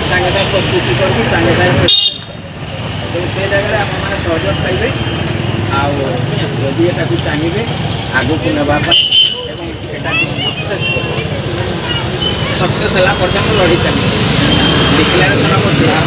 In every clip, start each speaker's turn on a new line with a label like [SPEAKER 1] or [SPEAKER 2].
[SPEAKER 1] ସାଙ୍ଗେ ସାଙ୍ଗେ ପ୍ରସ୍ତୁତି କରିକି ସାଙ୍ଗେ ସାଙ୍ଗେ। ତେଣୁ ସେ ଜାଗାରେ ଆପଣମାନେ ସହଯୋଗ ପାଇବେ। ଆଉ ଯଦି ଏଟାକୁ ଚାହିଁବେ ଆଗକୁ ନେବା ପାଇଁ ଏବଂ ଏଟାକୁ ସକ୍ସେସ୍ କରିବେ, ସକ୍ସେସ୍ ହେଲା ପର୍ଯ୍ୟନ୍ତ ଲଢ଼େଇ ଚାଲିବ। ଡିକ୍ଲାରେସନ୍ ଅଫ୍ ସେୟା।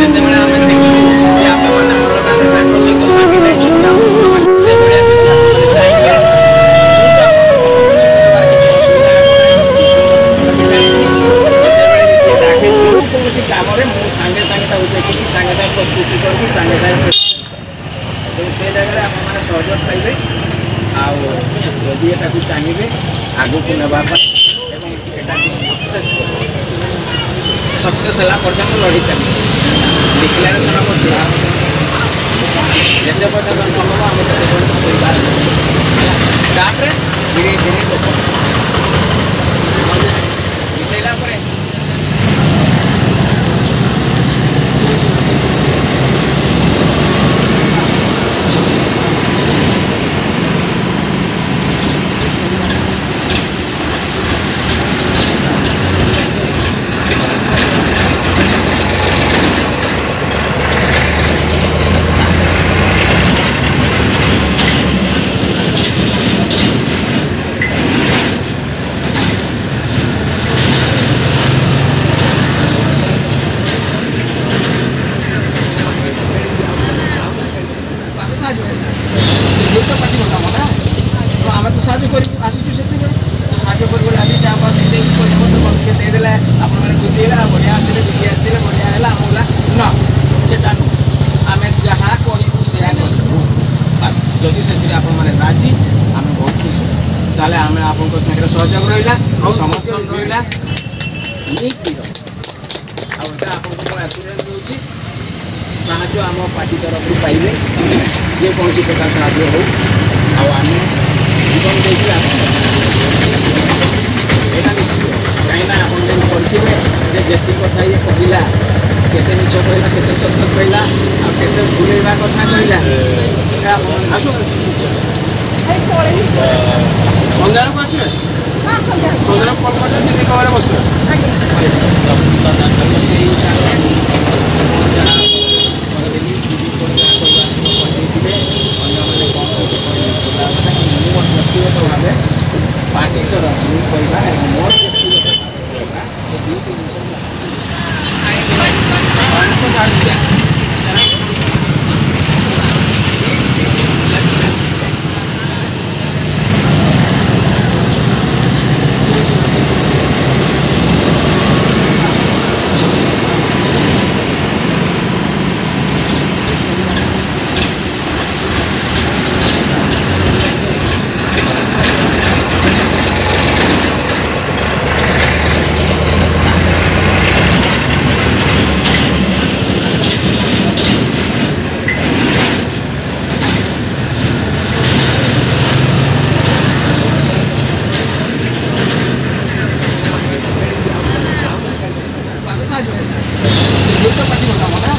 [SPEAKER 1] ଯେତେବେଳେ ଆମେ ଦେଖିଲୁ ଯେ ଆପଣମାନେ ତାଙ୍କ ସହିତ ସାମିଲ ହେଇଛନ୍ତି, ସେଭଳିଆ ଯଦି ଆପଣମାନେ ଚାହିଁବେ, ଯେତେବେଳେ ବି ଯିଏ ଡାକେ ଯେଉଁ କୌଣସି କାମରେ, ମୁଁ ସାଙ୍ଗେ ସାଙ୍ଗେ ତାକୁ ଦେଖିକି ସାଙ୍ଗେ ସାଙ୍ଗେ ପ୍ରସ୍ତୁତି କରିକି ସାଙ୍ଗେ ସାଙ୍ଗେ। ତେଣୁ ସେ ଜାଗାରେ ଆପଣମାନେ ସହଯୋଗ ପାଇବେ। ଆଉ ଯଦି ଏଟାକୁ ଚାହିଁବେ ଆଗକୁ ନେବା ପାଇଁ ଏବଂ ଏଟାକୁ ସକ୍ସେସ୍ କରିବେ, ସକ୍ସେସ୍ ହେଲା ପର୍ଯ୍ୟନ୍ତ ଲଢ଼େଇ ଚାଲିବ। ଡିକ୍ଲାରେସନ୍ ଅଫ୍ ସେୟା, ଯେତେ ପର୍ଯ୍ୟନ୍ତ ନ ହେବ ଆମେ ସେତେ ପର୍ଯ୍ୟନ୍ତ ଶୋଇବା ହେଲା। ତାପରେ ଧୀରେ ଧୀରେ ଲୋକ ମିଶାଇଲା ପରେ ଆମେ ସାହାଯ୍ୟ କରିବୁ। ଇଏ ତ ପାର୍ଟି କାମ ନା, ତ ଆମେ ତ ସାହାଯ୍ୟ କରିବୁ, ଆସିଛୁ ସେଥିପାଇଁ ତ ସାହାଯ୍ୟ କରିବୁ ବୋଲି ଆସି ଚା ଫା ଦେଇକି ପଇସା ପତ୍ର ଟିକେ ଦେଇଦେଲେ ଆପଣମାନେ ଖୁସି ହେଲା, ବଢ଼ିଆ ଆସିଥିଲେ, ଦିଦି ଆସିଥିଲେ, ବଢ଼ିଆ ହେଲା, ଆମ ହେଲା ନା, ସେଟା ନୁହଁ। ଆମେ ଯାହା କହିବୁ ସେୟା କରିବୁ, ବାସ୍। ଯଦି ସେଥିରେ ଆପଣମାନେ ରାଜି, ଆମେ ବହୁତ ଖୁସି। ତାହେଲେ ଆମେ ଆପଣଙ୍କ ସାଙ୍ଗରେ ସହଯୋଗ ରହିଲା, ସମର୍ଥନ ରହିଲା ନିଶ୍ଚିତ। ଆଉ ଏଇଟା ଆପଣଙ୍କୁ ମୁଁ ଆସୁରାନ୍ସ ଦେଉଛି, ସାହାଯ୍ୟ ଆମ ପାର୍ଟି ତରଫରୁ ପାଇବେ, ଯେକୌଣସି ପ୍ରକାର ସାହାଯ୍ୟ ହଉ। ଆଉ ଆମେ ଜୀବନ ଦେଇକି ଆପଣଙ୍କ ଏଇଟା ନିଶ୍ଚିତ। କାହିଁକିନା ଆପଣ ଯେମିତି କରିଥିବେ ଯେ ଯେତିକି କଥା ଇଏ କହିଲା, କେତେ ମିଛ କହିଲା, କେତେ ସତ କହିଲା, ଆଉ କେତେ ଭୁଲେଇବା କଥା କହିଲା, ଏଇଟା ଆପଣ ଆସୁ ଆସୁ। ସନ୍ଧ୍ୟାବେଳକୁ ଆସିବେ, ସନ୍ଧ୍ୟାବେଳକୁ କଲ୍ କରିବେ, ଦିଦି ଘରେ ବସିବେ। ସେଇ ହିସାବରେ ମୁଁ ଯାହା କହିଦେଲି, ଦିଦି କ'ଣ ଯାହା କହିବା କହିଦେଇଥିବେ, ଅନ୍ୟମାନେ କ'ଣ ସେ କହିବା କଥା। କିନ୍ତୁ ମୁଁ ମୋର ବ୍ୟକ୍ତିଗତ ଭାବେ ପାର୍ଟି ତରଫରୁ କହିବା ଏବଂ ମୋର ବ୍ୟକ୍ତିଗତ ଭାବେ କହିବା, ଏ ଦୁଇଟି ଜିନିଷ ଜାଣିଦିଆ। ଆମେ ସାହାଯ୍ୟ କରିବୁ, ଇଏ ତ ପାର୍ଟି କାମ ନା,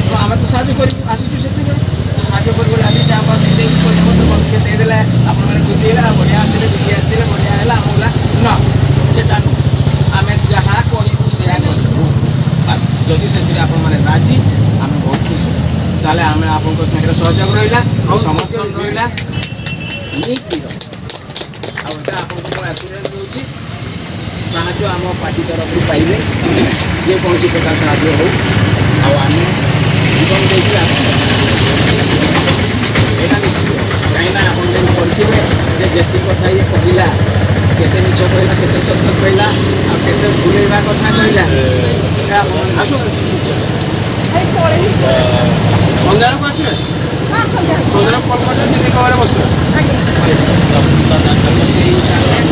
[SPEAKER 1] ତ ଆମେ ତ ସାହାଯ୍ୟ କରିବୁ, ଆସିଛୁ ସେଥିପାଇଁ ତ ସାହାଯ୍ୟ କରିବୁ ବୋଲି ଆସି ଚା ଫା ଦେଇକି ପଇସା ପତ୍ର ଟିକେ ଦେଇଦେଲେ ଆପଣମାନେ ଖୁସି ହେଲା, ବଢ଼ିଆ ଆସିଥିଲେ, ଦିଦି ଆସିଥିଲେ, ବଢ଼ିଆ ହେଲା, ଆମ ହେଲା ନା, ସେଟା ନୁହଁ। ଆମେ ଯାହା କହିବୁ ସେୟା କରିବୁ, ବାସ୍। ଯଦି ସେଥିରେ ଆପଣମାନେ ରାଜି, ଆମେ ବହୁତ ଖୁସି। ତାହେଲେ ଆମେ ଆପଣଙ୍କ ସାଙ୍ଗରେ ସହଯୋଗ ରହିଲା, ସମର୍ଥନ ରହିଲା ନିଶ୍ଚିତ। ଆଉ ଏଇଟା ଆପଣଙ୍କୁ ମୁଁ ଆସୁରାନ୍ସ ଦେଉଛି, ସାହାଯ୍ୟ ଆମ ପାର୍ଟି ତରଫରୁ ପାଇବେ, ଯେକୌଣସି ପ୍ରକାର ସାହାଯ୍ୟ ହଉ। ଆଉ ଆମେ ଜୀବନ ଦେଇକି ଆପଣଙ୍କ ଏଇଟା ନିଶ୍ଚିତ। କାହିଁକିନା ଆପଣ ଯେମିତି କରିଥିବେ ଯେ ଯେତିକି କଥା ଇଏ କହିଲା, କେତେ ମିଛ କହିଲା, କେତେ ସତ କହିଲା, ଆଉ କେତେ ଭୁଲେଇବା କଥା କହିଲା, ଏଇଟା ଆପଣ ଆସୁ ଆସୁ। ସନ୍ଧ୍ୟାବେଳକୁ ଆସିବେ, ସନ୍ଧ୍ୟାବେଳକୁ କଲ୍ କରିବେ, ଦିଦି ଘରେ ବସିବେ। ସେଇ ହିସାବରେ